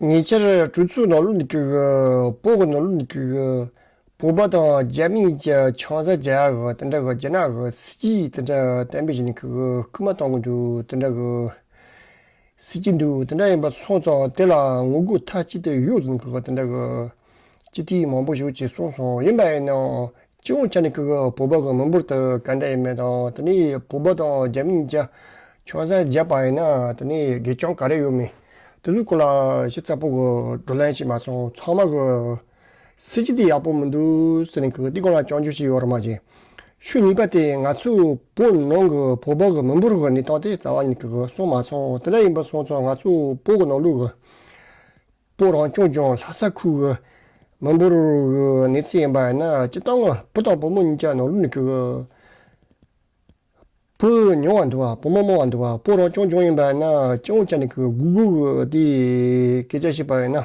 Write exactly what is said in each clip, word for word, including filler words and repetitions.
ཉེ་ཆར་གྲོས་ཚོགས་ནང་ལོགས་ནས་ཀྱི་བོད་ཀྱི་ནང་ལོགས་ནས་ཀྱི་བོད་པ་དང་རྒྱ་མིའི་གི་ཆང་ས་རྒྱག་ཡག་གི་དེ་འདྲ་གི་རྒྱ་ནག་གི་སྲིད་ཇུས་དེ་འདྲ་གཏན་འབེབས་བྱས་ནས་ཀྱི་སྐུལ་མ་གཏོང་གི་འདུག་དེ་འདྲ་གི་སྲིད་ཇུས་འདུག་དེ་འདྲ་ཡིན་པ་སོང་ཙང་དེ་ལ་ངོ་རྒོལ་མཐའ་གཅིག་ཏུ་ཡོད་ཟེར་ནས་ཀྱི་དེ་འདྲ་གི་སྤྱི་འཐུས་མང་པོ་ཞིག་གིས་གསུངས་སོང་། ཡིན་པ་ཡིན་ནའང་སྤྱི་ཡོངས་ཆ་ནས་ཀྱི་བོད་པ་གི་མི་འབོར་དེ་ག་འདྲ་ཡིན་མིན་དང་དེ་ནས་བོད་པ་དང་རྒྱ་མིའི་གི་ཆང་ས་བརྒྱབ་པ་ཡིན་ན་དེ་ནས་དགེ་སྦྱོང་ག་རེ་ཡོད་མེད་དེ་ཚོའི་སྐོར་ལ་ཞིབ་ཚགས་པོ་གི་བགྲོ་གླེང་བྱས་མ་སོང་། ཚང་མ་གི་སྲིད་ཇུས་དེ་ཡག་པོ་མི་འདུག་ཟེར་ནས་གི་དེའི་སྐོར་ལ་སྐྱོན་བརྗོད་བྱས་ཡོད་རེད་མ་གཞི། ཤུགས་གཉིས་པ་དེ་ང་ཚོའི་བོད་ནང་གི་བོད་པ་གི་མི་འབོར་གི་གནས་སྟངས་དེ་རྩ་བ་ཉིད་ཀྱི་གསུངས་མ་སོང་། དེ་འདྲ་ཡིན་པ་སོང་ཙང་ང་ཚོའི་བོད་གི་ནང་ལོགས་གི་བོད་རང་སྐྱོང་ལྗོངས་ལྷ་ས་ཁུལ་གི་མི་འབོར་གི་གནས་ཚུལ་ཡིན་པ་ཡིན་ན་སྤྱིར་བཏང་བོད་དང་བོད་མི་གཉིས་ཀ་ནང་ལོགས་ནས་ཀྱི་བོད་ཉུང་བ་འདུག་བ། བོད་མི་མང་བ་འདུག་བ། བོད་རང་སྐྱོང་ལྗོངས་ཡིན་པ་ཡིན་ན་སྤྱི་ཡོངས་ཆ་ནས་ཀྱི་དགུ་དགུ་གི་དེ་སྐད་ཆ་བཤད་པ་ཡིན་ན་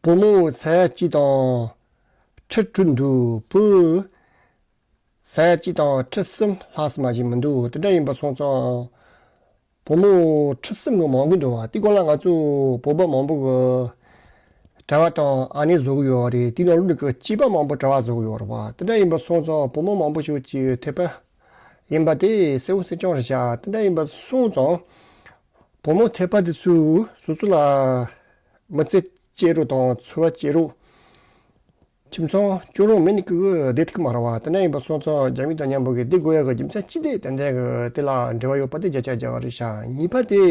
བོད་མི་ས་ཡ་གཅིག་དང་ཁྲི་དྲུག་འདུག་བོད་ས་ཡ་གཅིག་དང་ཁྲི་གསུམ་ལྷག་ཙམ་མ་ཞིག་མི་འདུག་དེ་འདྲ་ཡིན་པ་སོང་ཙང་བུ་མོ་ཁྲི་གསུམ་གྱི་མང་གི་འདུག་བ། དེ་སྐོར་ལ་ང་ཚོ་བོད་པ་མང་པོ་གི་གྲྭ་པ་དང་ཨ་ནེ་བཟོ་གི་ཡོད་རེད། དེ་ནང་ལོགས་ནས་ཀྱི་སྐྱེས་པ་མང་པོ་གྲྭ་པ་བཟོ་གི་ཡོད་རེད་བ། དེ་འདྲ་ཡིན་པ་སོང་ཙང་བུ་མོ་མང་པོ་ཞིག་གི་ཐོད་པ་ཡིན་པ་དེ་གསལ་བོ་གསལ་རྐྱང་རེད་ཤག་དེ་འདྲ་ཡིན་པ་སོང་ཙང་བུ་མོ་ཐོད་པ་དེ་ཚོས་སོ་སོ་ལ་མི་ཚེ་སྐྱེལ་རོགས་དང་འཚོ་བ་སྐྱེལ་རོགས། ཁྱིམ་ཚང་སྐྱོང་རོགས་མེད་ནི་ཀི་གི་བསྡད་ཐུབ་ཀི་མ་རེད་བ། དེ་འདྲ་ཡིན་པ་སོང་ཙང་རྒྱ་མི་དང་མཉམ་པོ་གི་བསྡད་དགོས་ཡ་གི་རྒྱུ་མཚན་གཅིག་དེ་ཏན་ཏན་གི་དེ་ལ་འབྲེལ་བ་ཡོད་པ་དེ་བརྒྱ་ཆ་བརྒྱ་རེད་ཤག་གཉིས་པ་དེ་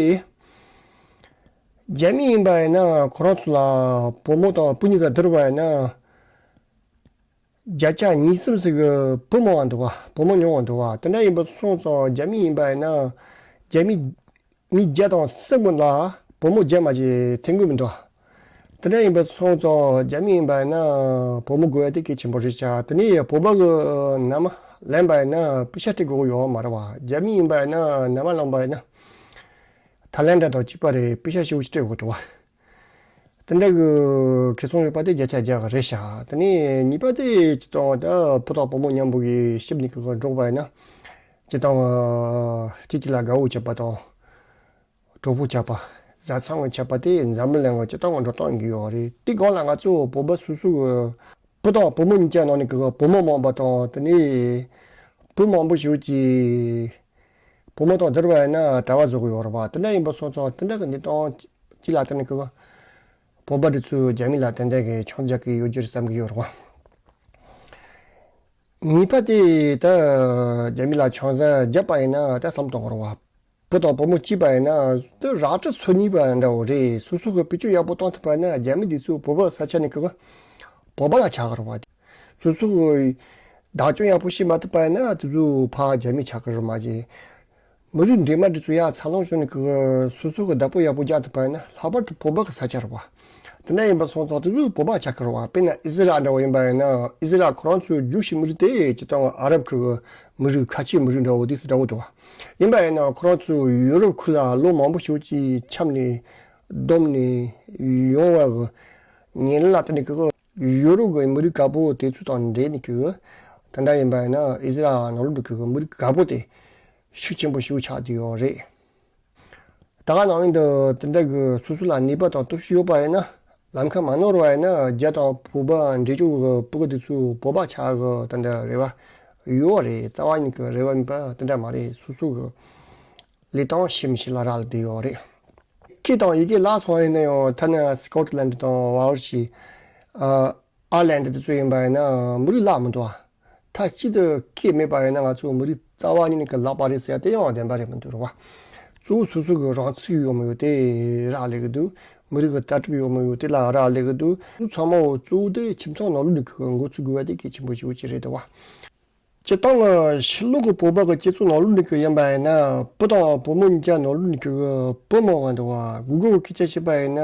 རྒྱ་མི་ཡིན་པ་ཡིན་ན་ཁོ་རང་ཚོ་ལ་བུ་མོ་དང་བུ་གཉིས་ཀ་བསྡུར་བ་ཡིན་ན་བརྒྱ་ཆ་ཉི་ཤུ་ཙམ་ཞིག་གི་བུ་མང་བ་འདུག་བ། བུ་མོ་ཉུང་བ་འདུག་བ། དེ་འདྲ་ཡིན་པ་སོང་ཙང་རྒྱ་མི་ཡིན་པ་ཡིན་ན་རྒྱ་མི་མི་བརྒྱ་དང་གསུམ་གྱི་ནང་བུ་མོ་བརྒྱ་མ་ཞིག་ཐོན་གི་མི་འདུག་དེ་འདྲ་ཡིན་པ་སོང་ཙང་རྒྱ་མི་ཡིན་པ་ཡིན་ན་བུ་མོ་དགོས་ཡ་དེ་གལ་ཆེན་པོ་རེད་ཤག་དེ་ནས་བོད་པ་གི་མནའ་མ་ལེན་པ་ཡིན་ན་པེ་ཤ་སྤྲད་དགོས་ཀྱི་ཡོད་མ་རེད་བ། རྒྱ་མི་ཡིན་པ་ཡིན་ན་མནའ་མ་ལེན་པ་ཡིན་ན་ཐའི་ལེན་ཌ་དང་གཅིག་པ་རེད། པེ་ཤ་ཞེ་པོ་ཞིག་སྤྲད་དགོས་འདུག་བ། དེ་འདྲ་གི་ཁེ་བཟང་ཡོད་པ་དེ་བརྒྱ་ཆ་བརྒྱ་རེད་ཤག་དེ་ནས་གཉིས་པ་དེ་སྤྱིར་བཏང་ད་བུ་དང་བུ་མོ་མཉམ་པོ་གི་ཞིབ་ནས་གི་འགྲོགས་པ་ཡིན་ན་སྤྱིར་བཏང་གཅིག་གཅིག་ལ་དགའ་བོ་བྱེད་པ་དང་གྲོགས་པོ་བྱེད་པ། བཟའ་ཚང་གི་བྱེད་པ་དེ་འཛམ་བུ་གླིང་གི་སྤྱིར་བཏང་གི་འགྲོ་སྟངས་ཡིན་གི་ཡོད་རེད། དེ་སྒང་ལ་ང་ཚོ་བོད་པ་སོ་སོ་གི་བུ་དང་བུ་མོ་གཉིས་ཀ་ནང་ནས་གི་བུ་མོ་མང་པ་དང་དེ་ནས་བུ་མང་པོ་ཞིག་གིས་བུ་མོ་དང་བསྡུར་བ་ཡིན་ན་གྲྭ་པ་བཟོ་གི་ཡོད་རེད་བ། དེ་འདྲ་ཡིན་པ་སོང་ཙང་དེ་འདྲ་གི་གནས་སྟངས་ཅིག་ལ་བརྟེན་ནས་ཀི་བོད་པ་འདི་ཚོས་རྒྱ་མི་ལ་ཏན་ཏན་གི་ཆང་རྒྱག་གི་ཡོད་རྒྱུ་རེད་བསམ་གི་ཡོད་རེད་བ། གཉིས་པ་དེ་ད་རྒྱ་མི་ལ་ཆང་ས་བརྒྱབ་པ་ཡིན་ན་ད་བསམ་གཏོང་གི་རེད་བ། བུ་དང་བུ་མོ་སྐྱེས་པ་ཡིན་ན་ད་ར་སྤྲོད་འཚོལ་ནུས་པ་འདྲ་བོ་རེད། སོ་སོ་གི་བེད་སྤྱོད་ཡག་པོ་བཏང་ཐུབ་པ་ཡིན་ན་རྒྱ་མི་འདི་ཚོ་བོད་པ་ས་ཆ་ནས་ཀི་བོད་པ་ལ་ཆགས་གི་རེད་བ། སོ་སོ་གི་བདག་སྐྱོང་ཡག་པོ་བྱེད་མ་ཐུབ་པ་ཡིན་ན་དེ་ཚོ་ཕར་རྒྱ་མི་ཆགས་ཀྱི་རེད་མ་གཞི། མི་རིགས་འདྲེས་མ་འདི་ཚོ་ཡར་འཚར་ལོངས་བྱུང་ནས་ཀྱི་སོ་སོ་གི་བདག་པོ་ཡག་པོ་རྒྱག་ཐུབ་པ་ཡིན་ན་ལྷག་པར་དུ་བོད་པ་གི་ས་ཆ་རེད་བ། དེ་འདྲ་ཡིན་པ་སོང་ཙང་དེ་ཚོ་བོད་པ་ཆགས་ཀྱི་རེད་བ། དཔེར་ན་ཨི་ཟི་རལ་འདྲ་བོ་ཡིན་པ་ཡིན་ན་ཨི་ཟི་རལ་ཁོ་རང་ཚོའི་རྒྱུ་ཤི་མི་རིགས་དེ་སྤྱིར་བཏང་ཨ་རབ་ཁུལ་གི་མི་རིགས་ཁ་ཆེའི་མི་རིགས་འདྲ་བོ་དེ་ཚོ་འདྲ་བོ་འདུག་བ། ཡིན་པ་ཡིན་ན་ཁོ་རང་ཚོ་ཡུ་རོབ་ཁུལ་ལ་ལོ་མང་པོ་ཞིག་ཅིག་འཁྱམས་ནས་བསྡོམས་ནས་ཡོང་བ་གི་ཉེ་ལམ་ལ་དེ་ནས་ཀྱི་ཡུ་རོབ་གི་མི་རིགས་དཀར་པོ་དེ་ཚོ་དང་འབྲེལ་ནས་ཀྱི་ད་ལྟ་ཡིན་པ་ཡིན་ན་ཨི་ཟི་རལ་ནང་ལོགས་ཀྱི་མི་རིགས་དཀར་པོ་དེ་ཤུགས་ཆེན་པོ་ཞིག་ཆགས་བསྡད་ཡོད་རེད། ད་ག་ནང་བཞིན་དུ་དེ་འདྲ་གི་སོ་སོ་ལ་ནུས་པ་དང་སྟོབས་ཤུགས་ཡོད་པ་ཡིན་ན་ལམ་ཁ་མ་ནོར་བ་ཡིན་ན་རྒྱ་དང་བོད་པ་འབྲེལ་ལྕོག་གི་ཕྲུ་གུ་དེ་ཚོ་བོད་པ་ཆགས་གི་དེ་འདྲ་རེ་བ་ཡོད་རེད། རྩ་བ་ཉིད་ཀྱི་རེ་བ་མེད་པ་དེ་འདྲ་མ་རེད། སོ་སོ་གི་ལས་སྟངས་ཤེས་མི་ཤེས་ལ་རག་ལས་བསྡད་ཡོད་རེད། སྐད་དང་ཡི་གེ་བརླག་སོང་བ་ཡིན་ན་ཡང་ཐ་ན་སི་ཀོ་ཊི་ལན་ཌི་དང་ཝེལ་ཤི། ཨ་ཨར་ལན་ཌི་དེ་ཚོ་ཡིན་པ་ཡིན་ན་མི་རིགས་བརླག་མི་འདུག་ཨ། མཐའ་གཅིག་ཏུ་སྐད་མེད་པ་ཡིན་ན་ང་ཚོ་མི་རིགས་རྩ་བ་ཉིད་ནས་ཀྱི་བརླག་པ་རེད་ཟེར་ཡ་དེ་ཡང་བདེན་པ་རེད་མི་འདུག་རེད་བ། གཙོ་བོ་སོ་སོ་གི་རང་ཚུགས་ཡོད་མི་ཡོད་དེ་རག་ལས་ཀྱི་འདུག་མི་རིགས་ཀྱི་ལྟ་གྲུབ་ཡོད་མི་ཡོད་དེ་ལ་རག་ལས་ཀྱི་འདུག་ཚང་མ་འོ་གཙོ་བོ་དེ་ཁྱིམ་ཚང་ནང་ལོགས་ནས་ཀྱི་འགོ་ཚུགས་དགོས་པ་དེ་གལ་ཆེན་པོ་ཞིག་ཅིག་རེད་འདུག་བ། སྤྱིར་བཏང་གི་ཕྱི་ལོགས་ཀྱི་བོད་པ་གི་སྤྱི་ཚོགས་ནང་ལོགས་ནས་ཀྱི་ཡིན་པ་ཡིན་ན་བུ་དང་བུ་མོ་གཉིས་ཀ་ནང་ལོགས་ནས་ཀྱི་བུ་མང་བ་འདུག་བ། གུ་གུ་གི་སྐད་ཆ་བཤད་པ་ཡིན་ན།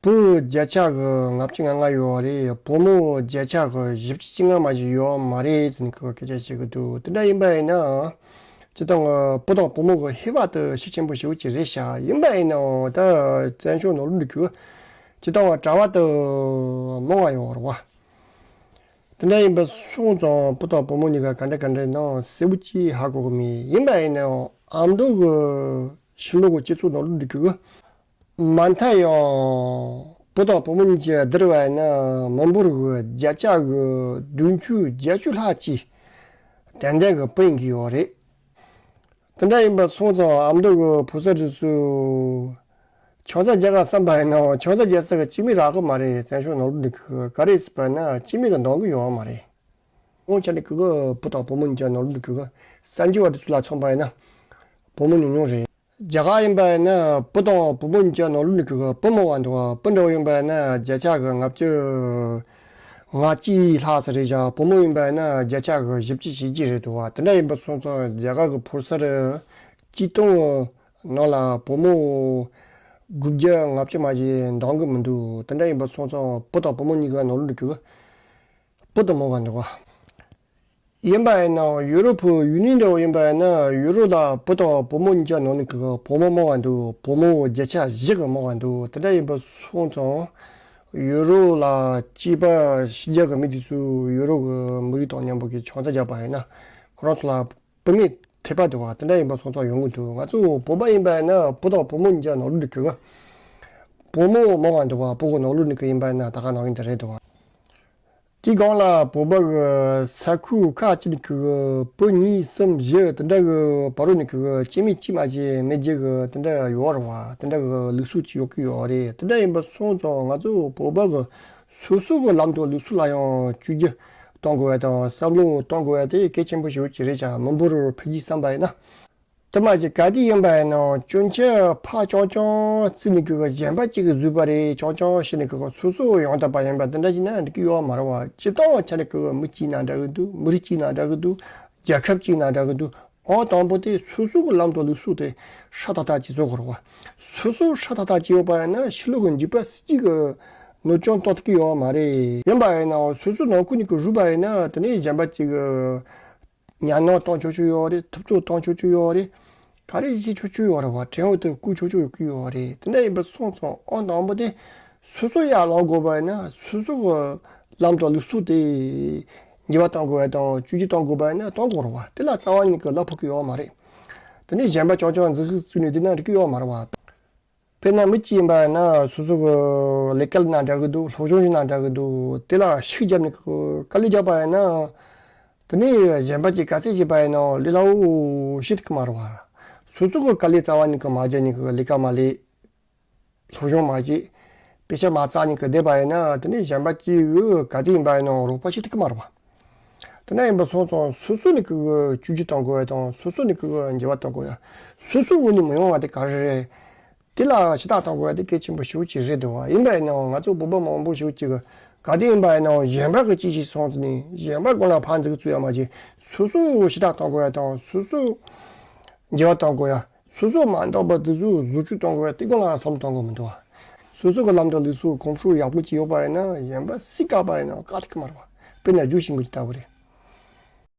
བུ་བརྒྱ་ཆ་གི་ལྔ་བཅུ་ང་ལྔ་ཡོད་རེད། བུ་མོ་བརྒྱ་ཆ་གི་བཞི་བཅུ་ཞེ་ལྔ་མ་ཞིག་ཡོད་མ་རེད་ཟེར་ནས་ཁོས་སྐད་ཆ་བཤད་གི་འདུག་དེ་འདྲ་ཡིན་པ་ཡིན་ན། སྤྱིར་བཏང་གི་བུ་དང་བུ་མོ་གི་ཧེ་བག་དེ་ཤུགས་ཆེན་པོ་ཞེ་པོ་ཅིག་རེད་ཤག་ཡིན་པ་ཡིན་ནའང་ད་བཙན་བྱོལ་ནང་ལོགས་འདི་གི་སྤྱིར་བཏང་གི་གྲྭ་པ་དེ་མང་བ་ཡོད་རེད་བ། དེ་འདྲ་ཡིན་པ་སོང་ཙང་བུ་དང་བུ་མོ་གཉིས་ཀ་ག་འདྲ་ག་འདྲ་ཡིན་ནའང་གསལ་པོ་ཅིག་ཧ་གོ་གི་མེད། ཡིན་པ་ཡིན་ནའང་ཨ་མདོ་གི་ཕྱི་ལོགས་གི་སྤྱི་ཚོགས་ནང་ལོགས་འདི་གི་ མ་མཐའ་ཡང་བུ་དང་བུ་མོ་གཉིས་ཀྱི་བསྡུར་བ་ཡིན་ན་མི་འབོར་གྱི་བརྒྱ་ཆ་གི་བདུན་ཅུ་བརྒྱད་ཅུ་ལྷག་ཅིག་ཏན་ཏན་གྱི་བུ་ཡིན་གྱི་ཡོད་རེད། དེ་འདྲ་ཡིན་པ་སོང་ཙང་ཨ་མདོ་གི་ཕོ་གསར་དེ་ཚོས་ཆང་ས་རྒྱག་ག་བསམ་པ་ཡིན་ནའང་ཆང་ས་རྒྱག་ས་གི་སྐྱེ་དམན་རག་གི་མ་རེད། བཙན་བྱོལ་ནང་ལོགས་འདི་གི་ག་རེ་ཟེར་བ་ན་སྐྱེ་དམན་གྱིས་འདང་གི་ཡོད་མ་རེད། ངོ་ཆ་ནས་ཁོ་གི་བུ་དང་བུ་མོ་གཉིས་ཀྱི་ནང་ལོགས་འདི་གི་གསར་འབྱོར་བ་དེ་ཚོ་ལ་མཚོན་པ་ཡིན་ན་བུ་མོ་ཉུང་ཉུང་རེད། རྒྱ་གར་ཡིན་པ་ཡིན་ན་བུ་དང་བུ་མོ་གཉིས་ཀྱི་ནང་ལོགས་འདི་གི་བུ་མང་བ་འདུག་བ། བུ་འདྲ་བོ་ཡིན་པ་ཡིན་ན་བརྒྱ་ཆ་གི་ལྔ་བཅུ་ང་གཅིག་ལྷག་ཙམ་རེད་བཞག་བུ་མོ་ཡིན་པ་ཡིན་ན་བརྒྱ་ཆ་གི་བཞི་བཅུ་ཞེ་གཅིག་རེད་འདུག་བ། དེ་འདྲ་ཡིན་པ་སོང་ཙང་རྒྱ་གར་གྱི་ཕོ་གསར་གཅིག་སྟོང་ནང་ལ་བུ་མོ་དགུ་བརྒྱ་ལྔ་བཅུ་མ་ཞིག་འདང་གི་མི་འདུག་དེ་འདྲ་ཡིན་པ་སོང་ཙང་བུ་དང་བུ་མོ་གཉིས་ཀྱི་ནང་ལོགས་འདི་གི་བུ་དང་མང་བ་འདུག་བ། ཡིན་པ་ཡིན་ནའང་ཡུ་རོབ་ཡུ་ནི་ཡན་འདྲ་བོ་ཡིན་པ་ཡིན་ན་ཡུ་རོབ་ལ་བུ་དང་བུ་མོ་གཉིས་ཀྱི་ནང་ནས་ཀྱི་བུ་མོ་མང་བ་འདུག་བུ་མོ་བརྒྱ་ཆ་བཞི་གི་མང་བ་འདུག་དེ་འདྲ་ཡིན་པ་སོང་ཙང་ཡུ་རོབ་ལ་སྐྱེས་པ་ཕྱི་རྒྱལ་གྱི་མི་དེ་ཚོས་ཡུ་རོབ་གི་མི་རིགས་དང་མཉམ་པོ་གི་ཆང་ས་རྒྱག་པ་ཡིན་ན་ཁོ་རང་ཚོ་ལ་བུད་མེད་ཐེབས་པ་འདུག་བ། དེ་འདྲ་ཡིན་པ་སོང་ཙང་ཡོང་གི་འདུག་ང་ཚོ་བོད་པ་ཡིན་པ་ཡིན་ན་བུ་དང་བུ་མོ་གཉིས་ཀྱི་ནང་ལོགས་འདི་གི་བུ་མོ་མང་བ་འདུག་བ། བུ་གི་ནང་ལོགས་འདི་གི་ཡིན་པ་ཡིན་ན་ད་ག་ནང་བཞིན་དེ་རེད་འདུག་བ། དེའི་སྒང་ལ་བོད་པ་གི་ས་ཁུལ་ཁག་ཅིག་ནས་གི་བུ་གཉིས་གསུམ་བཞི་དེ་འདྲ་གི་བར་རོ་ནས་གི་སྐྱེ་དམན་གཅིག་མ་གཏོགས་མེད་རྒྱུ་གི་དེ་འདྲ་ཡོད་རེད་བ། དེ་འདྲ་གི་ལུགས་སྲོལ་ཅིག་ཡོད་ཀྱི་ཡོད་རེད། དེ་འདྲ་ཡིན་པ་སོང་ཙང་ང་ཚོ་བོད་པ་གི་སོ་སོ་གི་ལམ་དང་ལུགས་སྲོལ་ལ་ཡང་བཅོས་བསྒྱུར་གཏོང་དགོས་པ་དང་བསམ་བློ་གཏོང་དགོས་པ་དེ་གལ་ཆེན་པོ་ཞིག་ཅིག་རེད་བྱ། མི་འབོར་འཕེལ་རྒྱས་བསམ་པ་ཡིན་ན། དེ་མ་གཏོགས་ག་དུས་ཡིན་པ་ཡིན་ནའང་སྐྱོན་ཆ་ཕར་རྐྱང་རྐྱང་བརྩིས་ནས་གི་གཞན་པ་གཅིག་གིས་བཟོས་པ་རེད་རྐྱང་རྐྱང་བྱས་ནས་གི་སོ་སོ་ཡོང་བསྡད་པ་ཡིན་པ་དེ་འདྲ་ཞིག་ན་འགྲིག་གི་ཡོད་མ་རེད་བ། སྤྱིར་བཏང་བ་ཆ་ནས་གི་མི་གཅིག་ན་འདྲ་གི་འདུག་མི་རིགས་གཅིག་ན་འདྲ་གི་འདུག་རྒྱལ་ཁབ་གཅིག་ན་འདྲ་གི་འདུག་ཨང་དང་པོ་དེ་སོ་སོ་གི་ལམ་དང་ལུགས་སྲོལ་དེ་སྲ་ཐག་ཐག་བྱེད་ཆོག་གི་རེད་བ། སོ་སོ་སྲ་ཐག་ཐག་བྱས་ཡོད་པ་ཡིན་ན་ཕྱི་ལོགས་གི་འཇིགས་པ་སྲིད་ཀྱི་གནོད་སྐྱོན་གཏོང་ཐུབ་ཀྱི་ཡོད་མ་རེད། ཡིན་པ་ཡིན་ནའང་སོ་སོ་ནང་ཁུལ་ནས་གི་རུལ་པ་ཡིན་ན་དེ་ནས་གཞན་པ་གཅིག་གི་ཉམས་མྱོང་གཏོང་ཆོག་ཆོག་ཡོད་རེད། ཐུབ་ཚོད་གཏོང་ཆོག་ཆོག་ཡོད་རེད། ག་རེ་བྱེད་ཆོག་ཆོག་ཡོད་རེད་བ། དྲན་འོག་ཏུ་བསྐུར་ཆོག་ཆོག་ཡོད་ཀྱི་ཡོད་རེད། དེ་འདྲ་ཡིན་པ་སོང་ཙང་ཨང་དང་པོ་དེ་སོ་སོ་ཡར་ལངས་དགོས་པ་ཡིན་ན་སོ་སོ་གི་ལམ་དང་ལུགས་སྲོལ་དེ་འགྱུར་བ་གཏོང་དགོས་པ་དང་བཅོས་བསྒྱུར་གཏོང་དགོས་པ་ཡིན་ན་གཏོང་དགོས་རེད་བ། དེ་ལ་རྩ་བ་ཉིད་ཀྱི་གླ་ཕོག་གི་ཡོད་མ་རེད། དེ་ནས་གཞན་པ་རྐྱང་རྐྱང་འཛུགས་ཤིག་བཙུགས་ནས་བསྡད་ན་འགྲིག་གི་ཡོད་མ་རེད་བ། དཔེར་ན་མི་གཅིག་ཡིན་པ་ཡིན་ན་སོ་སོ་གི་ལས་ཀ་ན་འདྲ་གི་འདུག་སློབ་སྦྱོང་ཞིག་ན་འདྲ་གི་འདུག་དེ་ལ་ཤུགས་བརྒྱབ་ནས་དཀའ་ལས་བརྒྱབ་པ་ཡིན་ན། དེ་ནས་གཞན་པ་གཅིག་ག་ཚད་བྱས་པ་ཡིན་ནའང་ལས་སླ་བོ་ཞིག་ཐུབ་ཀྱི་མ་རེད་བ། སོ་སོ་གི་དཀའ་ལས་རྩ་བ་ཉིད་ཀྱིས་མ་བརྒྱབ་ནས་གི་ལས་ཀ་མ་ལས། སློབ་སྦྱོང་མ་བྱས། དཔེ་ཆ་མ་བཙལ་ནས་གི་བསྡད་པ་ཡིན་ན་དེ་ནས་གཞན་པ་གཅིག་གིས་ག་དུས་ཡིན་པ་ཡིན་ནའང་རོགས་པ་བྱེད་ཐུབ་ཀྱི་མ་རེད་བ། དེ་འདྲ་ཡིན་པ་སོང་ཙང་སོ་སོ་ནས་གི་བཅོས་བསྒྱུར་གཏོང་དགོས་ཡ་དང་སོ་སོ་ནས་གི་འགྱུར་བ་གཏོང་དགོས་ཡ། སོ་སོའི་ངོས་ནས་མི་ཡོང་བ་དེ་ག་རེ་རེད། དེ་ལ་ཞུ་དག་གཏོང་དགོས་ཡ་དེ་གལ་ཆེན་པོ་ཞེ་པོ་ཅིག་རེད་འདུག་བ། ཡིན་པ་ཡིན་ནའང་ང་ཚོ་བོད་པ་མང་པོ་ཞེ་པོ་ཅིག་གིས་ག་དུས་ཡིན་པ་ཡིན་ནའང་གཞན་པ་གི་ཅི་ཞིག་སོང་ཙང་ནས་གཞན་པ་སྒང་ལ་ཕར་འཛུལ་བཅུག་ཡ་མ་བྱས་སོ་སོ་ཞུ་དག་གཏོང་དགོས་ཡ་དང་སོ་སོ་འགྱུར་བ་གཏོང་དགོས་ཡ། སོ་སོ་མ་འདང་པ་དེ་ཚོ་བཟོ་བཅོས་གཏོང་དགོས་ཡ་དེ་སྒང་ལ་བསམ་བློ་གཏོང་དགོས་མི་འདུག་བ། སོ་སོ་གི་ལམ་དང་ལུགས་སྲོལ་གོམས་སྲོལ་ཡག་པོ་ཅིག་ཡོད་པ་ཡིན་ན་གཞན་པ་སུས་བཀག་པ་ཡིན་ནའང་བཀག་ཐུབ་ཀྱི་མ་རེད་བ། དཔེར་ན་རྒྱུ་ཤིང་གི་ལྟ་བུ་རེད།